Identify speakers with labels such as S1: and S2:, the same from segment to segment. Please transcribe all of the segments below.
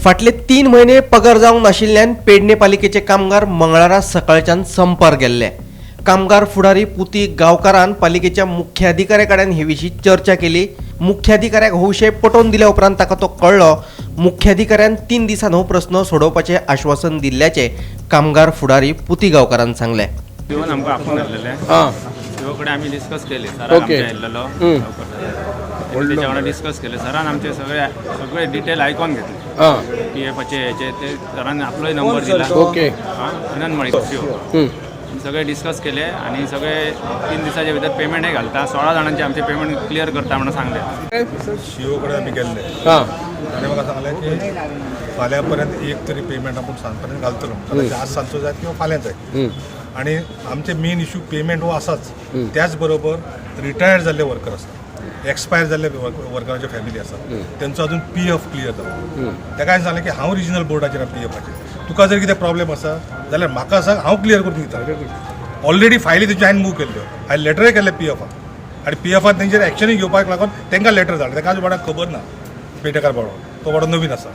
S1: फाटले 3 म्हयने पगार जावंक नाशिल्ल्यान पेडणे पालिकेचे कामगार मंगळारा सकाळच्यान संपार गेल्ले. कामगार फुडारी पुती गांवकारान पालिकेच्या मुख्याधिकाऱ्या कडेन हे विशीं चर्चा केली. मुख्याधिकाऱ्याक हो विशय पटोवन दिल्या उपरांत ताका तो कळ्ळो. मुख्याधिकाऱ्यान 3 दिसांत हो प्रस्न सोडोवपाचें आश्वासन दिल्ल्याचें कामगार फुडारी पुती गांवकारान सांगलें.
S2: येवन आमकां आपोवन हाडलेलें.
S3: हां.
S2: शिवो कडेन आमी डिस्कस केले सरान. आमच्या येयल्लेलो तेच्या वांगडा डिस्कस केले सरान. आमचे सगळे सगळे डिटेल आयकोन घेतले. पी एफाचे हेचे ते सरान आपलोय नंबर दिला. हां, आनंद मळीक शिव. सगळे डिस्कस केले आणि सगळे 3 दिसाच्या भितर पेमेंटय घालता. 16 जाणांचे आमचे पेमेंट क्लियर करता म्हणून सांगले.
S4: शिओ कडेन आमी गेल्ले. ताणें म्हाका सांगलें की फाल्यां पर्यंत एक तरी पेमेंट आपूण सांज पर्यंत घालतलो. कदाचित आज सांजचो जाय किंवा फाल्यां जाय. आणि आमचे मेन इश्यू पेमेंट हो आसाच, त्याच बरोबर रिटायर्ड जाल्ले वर्कर आसा, एक्सपायर जाल्ले वर्करांच्यो फॅमिली आसा, तेंचो अजून पी एफ क्लियर जाला. ताका हांवें सांगलें की हांव रिजनल बोर्डाचेर पी एफाचेर, तुका जर कितें प्रॉब्लेम आसा जाल्यार म्हाका सांग, हांव क्लियर करून दिता. ऑलरेडी फायली तेंच्यो हांवें मूव केल्ल्यो, हांवें लेटरय केल्ले पी एफाक आनी पी एफान तेंचेर एक्शनूय घेवपाक लागून तांकां लेटर धाडलें. ताका अजून बाबड्याक खबर ना. पेटेकार बाबडो, तो बाबडो नवीन आसा.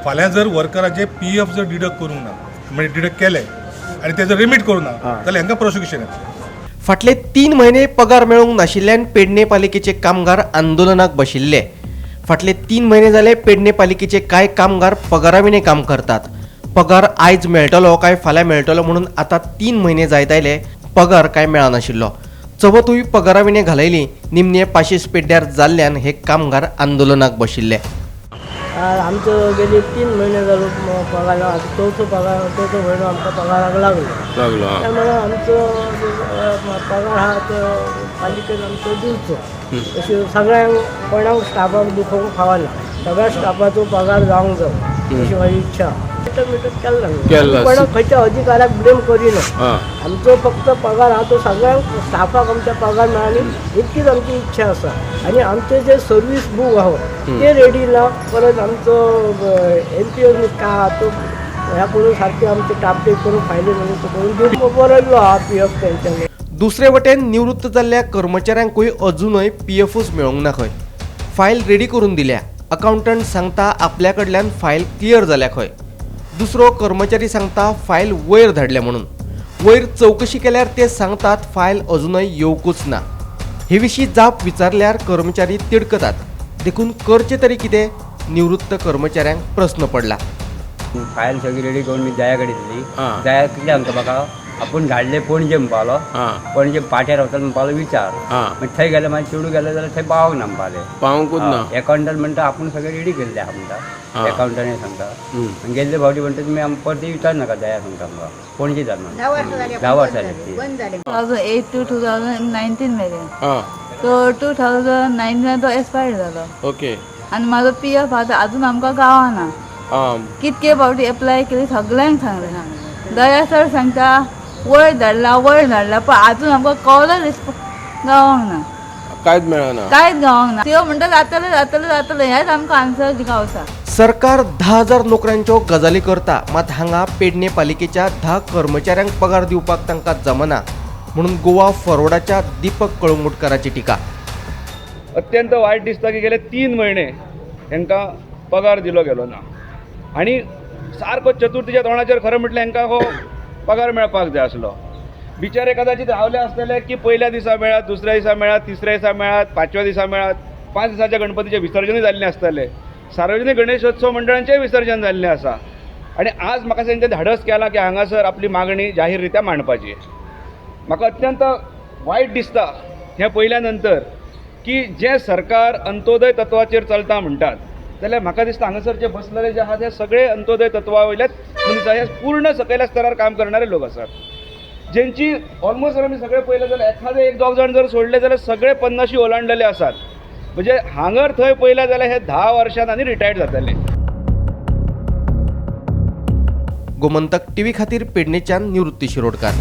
S4: फाल्यां जर वर्कराचे पी एफ जर डिडक्ट करूंक ना, म्हणजे डिडक्ट केले आनी ते जर रिमीट करूं ना जाल्यार हांकां प्रोसिक्युशन येता.
S1: फाटले 3 म्हयने पगार मेळूंक नाशिल्ल्यान पेडणे पालिकेचे कामगार आंदोलनाक बशिल्ले. फाटले 3 म्हयने जाले पेडणे पालिकेचे कांय कामगार पगाराविणे काम करतात. पगार आयज मेळटलो काय फाल्यां मेळटलो म्हणून आतां 3 म्हयने जायत आयले, पगार काय मेळनाशिल्लो. चवथूय पगाराविणे घालयली. निमणे पाशेस पेड्ड्यार जाल्ल्यान हे कामगार आंदोलनाक बशिल्ले.
S5: आमचो गेली 3 म्हयने जालो पगार, आतां चवथो पगार, चवथो म्हयनो आमकां पगाराक लागलो.
S3: लागलो.
S5: त्यामुळे आमचो पगार हा तो पालिकेन आमचो दिवचो अशी सगळ्यांक, कोणाक स्टाफाक दुखोवंक फावना. सगळ्या स्टाफाचो पगार जावंक जाय अशी म्हाजी इच्छा. मिटप केल्ला.
S3: केल्ला.
S5: कोणाक खंयच्या अधिकाऱ्याक ब्लेम करिना. आमचो फक्त पगार हा तो सगळ्यांक स्टाफाक आमच्या पगार मेळ्ळा इतकीच आमची इच्छा आसा. आनी आमचे जे सर्वीस बूक आहा ते रेडी ना. परत आमचो एन पी एस का आहा तो ह्या करून सारके आमचे टापटेप करून फायली म्हणून तो करून दिवन बरयल्लो आहा पी एफ तेंच्यांनी.
S1: दुसरे वटेन निवृत्त जाल्ल्या कर्मचाऱ्यांकूय अजुनय पी एफूच मेळोंक ना खंय. फायल रेडी करून दिल्या. अकाउंटंट सांगता आपल्या कडल्यान फायल क्लियर जाल्या खंय. दुसरो कर्मचारी सांगता फायल वयर धाडल्या म्हणून. वयर चवकशी केल्यार ते सांगतात फायल अजुनय येवकूच ना. हे विशीं जाप विचारल्यार कर्मचारी तिडकतात. देखून करचें तरी कितें, निवृत्त कर्मचाऱ्यांक प्रस्न पडला.
S6: फायल सगळी रेडी करून मी दया कडेन दिली. दया कितें सांगता म्हाका, आपूण धाडले पणजे म्हणपालो. पणजे पाट्यार वतालो म्हणपालो विचार. मागीर थंय गेले, मागीर चेडूं गेले जाल्यार थंय पावंक ना म्हणपाले.
S3: पावंकूच ना.
S6: एकाउंटंट म्हणटा आपूण सगळें रेडी केल्लें आहा म्हणटा. एकाउंटंट सांगता. आनी गेल्ले फावटी म्हणटा तुमी आमकां परते विचार नाका. दया सांगता आमकां पणजे जाता. 10 वर्सां जाली.
S7: 2008 टू 2019 मेरेन. तो 2019 तो एक्सपायर जालो. आनी म्हाजो पी एफ आतां अजून आमकां गावना. कितके फावटी एप्लाय केली, सगळ्यांक सांगलें. दया सर सांगता वयर धाडला, वयर धाडला, पण अजून आमकां कॉलच गावंक ना.
S3: कांयच मेळना.
S7: कांयच गावंक ना. त्यो म्हणटा जातलें जातलें जातलें, हेंच आमकां आन्सर गावता.
S1: सरकार 10,000 नोकऱ्यांच्यो गजाली करता, मात हांगा पेडणे पालिकेच्या 10 कर्मचाऱ्यांक पगार दिवपाक तांकां जमना म्हणून गोवा फॉरवर्डाच्या दीपक कळंगुटकाराची टिका.
S8: अत्यंत वायट दिसता की गेले 3 म्हयने हेंकां पगार दिलो गेलो ना आनी सारको चतुर्थीच्या तोंडाचेर खरें म्हटल्यार हेंकां हो पगार मेळपाक जाय आसलो. बिचारे कदाचित रावले आसतले की पयल्या दिसा मेळत, दुसऱ्या दिसा मेळत, तिसऱ्या दिसा मेळत, पांचव्या दिसा मेळत. 5 दिसाच्या गणपतीचें विसर्जनूय जाल्लें आसतलें. सार्वजनीक गणेशोत्सव मंडळांचेंय विसर्जन जाल्लें आसा आनी आज म्हाका तेंचें धाडस केलां की हांगासर आपली मागणी जाहीर रित्या मांडपाची. म्हाका अत्यंत वायट दिसता हें पळयल्या नंतर की जें सरकार अंत्योदय तत्वाचेर चलता म्हणटात, जाल्यार म्हाका दिसता हांगासर जे बसलेले जे आहा ते सगळे अंत्योदय तत्वा वयल्याच मनीस आहा. हे पूर्ण सकयल्या स्तरार काम करणारे लोक आसात, जेंची ऑलमोस्ट जर आमी सगळे पळयले जाल्यार एखादे एक दोग जाण जर सोडले जाल्यार सगळे 50 ओलांडलेले आसात. म्हणजे हांगर थंय पळयले जाल्यार हे 10 वर्षांत आनी रिटायर्ड जातले.
S1: गोमंतक टीव्ही खातीर पेडणेच्यान निवृत्ती शिरोडकार.